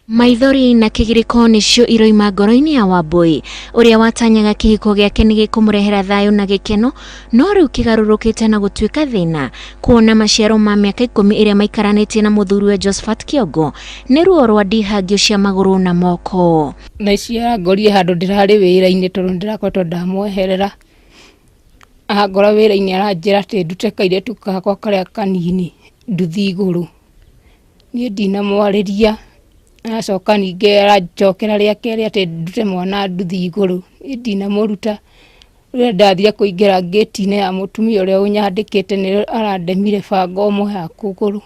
Maithori na kĩgirĩko nĩcio iroima ngoro-inĩ ya Wambũi, ũrĩa watanyaga kĩhiko gĩake nĩ gĩkũmũrehera thayũ na gĩkeno, no rĩu kĩgarũrũkĩte na gũtuĩka thĩna, kuona maciaro ma mĩaka ikũmi ĩrĩa maikaranĩtie na mũthuriwe Josphat Kĩongo nĩ ruo rwa ndihangio cia magũrũ na moko. Thaa ici arangorire handũ ndĩrarĩ wĩra-inĩ tondũ nĩndĩrakoretwo ndamweherera, angora wĩra-inĩ aranjĩra atĩ ndute kairĩtu gakwa karĩa kanini nduthi igũrũ. Niĩ ndinamwarĩria, aracoka ningĩ aranjokera rĩa kerĩ atĩ ndute mwana nduthi igũrũ, niĩ ndinamũruta. Rĩrĩa ndathire kũingĩra ngĩti-inĩ ya mũtumia ũrĩa ũnyandĩkĩte nĩrĩo arandemire banga ũmwe haha kũgũrũ,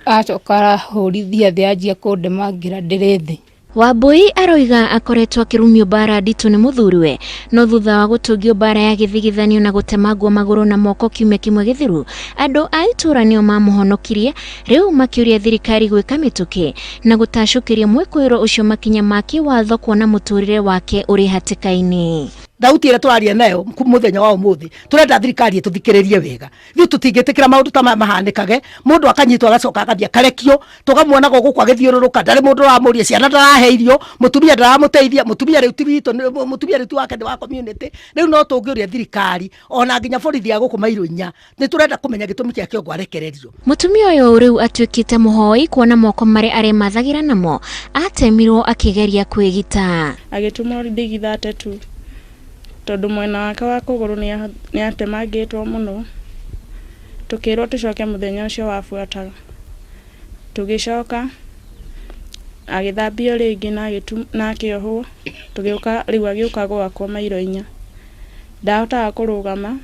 acoka arahũrithia thĩ anjia kũndemangĩra ndĩrĩ thĩ. Wambũi aroiga akoretwo akĩrumio mbara nditũ nĩ mũthuriwe, no thutha wa gũtũngio mbara ya gĩthigithanio na gũtemangwo magũrũ na moko kiumia kĩmwe gĩthiru, andũ a itũra nĩo mamũhonokirie, rĩu makĩũria thirikari gwĩka mĩtũkĩ na gũtacũkĩria mwĩkũĩrwo ũcio makinya ma kĩwatho kuona mũtũrĩre wake ũrĩ hatĩka-inĩ. Thauti ĩrĩa tũraria nayo mũthenya wa ũmũthĩ, tũrenda thirikari ĩtũthikĩrĩrie wega. Ithuĩ tũtingĩtĩkĩra maũndũ ta maya mahanĩkage, mũndũ akanyitwo agacoka agathiĩ akarekio, tũkamuonaga o gũkũ agĩthiũrũrũka, ndarĩ mũndũ ũramũria, ciana ndarahe irio, mũtumia ndaramũteithia, mũtumia rĩu ti witũ, mũtumia rĩu ti wake nĩ wa community. Rĩu no tũngĩũria thirikari ona nginya borithi a gũkũ mairũ inya, nĩ tũrenda kũmenya gĩtũmi kĩa Kĩongo arekererio. Mũtumia ũyũ rĩu atuĩkĩte mũhoi kuona moko marĩa aremathagĩra namo atemirwo akĩgeria kwĩgita. Agĩtũmwo ndigi 32 tondũ mwena wake wa kũgũrũ nĩ atemangĩtwo mũno. Tũkĩrwo tũcoke mũthenya ũcio wabuataga. Tũgĩcoka, agĩthambio rĩngĩ na akĩohwo, tũgĩũka rĩu agĩũka gwakwa mairo inya. Ndahotaga kũrũgama,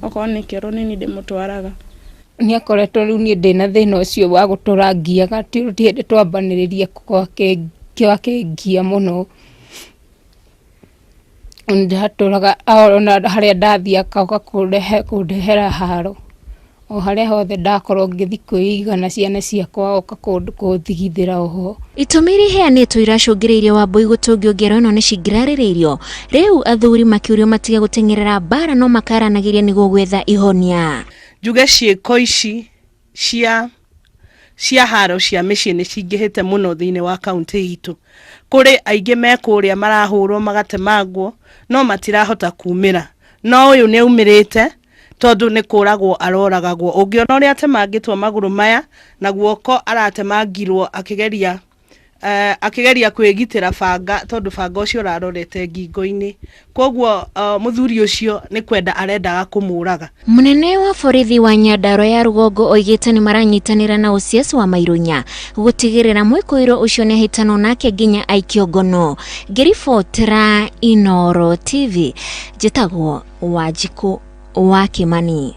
okorwo nĩ kĩoro nĩ niĩ ndĩmũtwaraga. Nĩ akoretwo rĩu niĩ ndĩna thĩna ũcio wa gũtũra ngiaga, ti hĩndĩ twambanĩrĩria akĩngia mũno. Ndatũraga ona harĩa ndathiĩ agoka kũndehera haro, o harĩa hothe ndakorwo ngĩthiĩ kwĩiga na ciana ciakwa agoka kũndigithĩra oho. Itũmi iria iheanĩtwo iracũngĩrĩirie Wambũi gũtũngio ngero ĩno nĩ cingĩrarĩrĩirio, rĩu athuri makĩũrio matige gũteng'erera mbara no makaranagĩria nĩguo gwetha ihonia. Njuge ciĩko ici cia cia haro cia mĩciĩ nĩ cingĩhĩte mũno thĩinĩ wa kauntĩ itũ. Kũrĩ aingĩ me kũrĩa marahũrwo magatemangwo no matirahota kumĩra. No ũyũ nĩ aumĩrĩte tondũ nĩ kũragwo aroragagwo. Ũngĩona ũrĩa atemangĩtwo magũrũ maya na guoko aratemangirwo akĩgeria eh, akĩgeria kwĩgitĩra banga tondũ banga ũcio ũrarorete ngingo-inĩ koguo uh, mũthuri ũcio nĩ kwenda arendaga kũmũraga. Mũnene wa borithi wa Nyandarua ya rũgongo oigĩte nĩ maranyitanĩra na OCS wa Mairunya gũtigĩrĩra mwĩkũĩrwo ũcio nĩ ahĩtanwo nake nginya aikio ngono. Ngĩribotera Inooro TV, njĩtagwo Wanjikũ wa Kĩmani.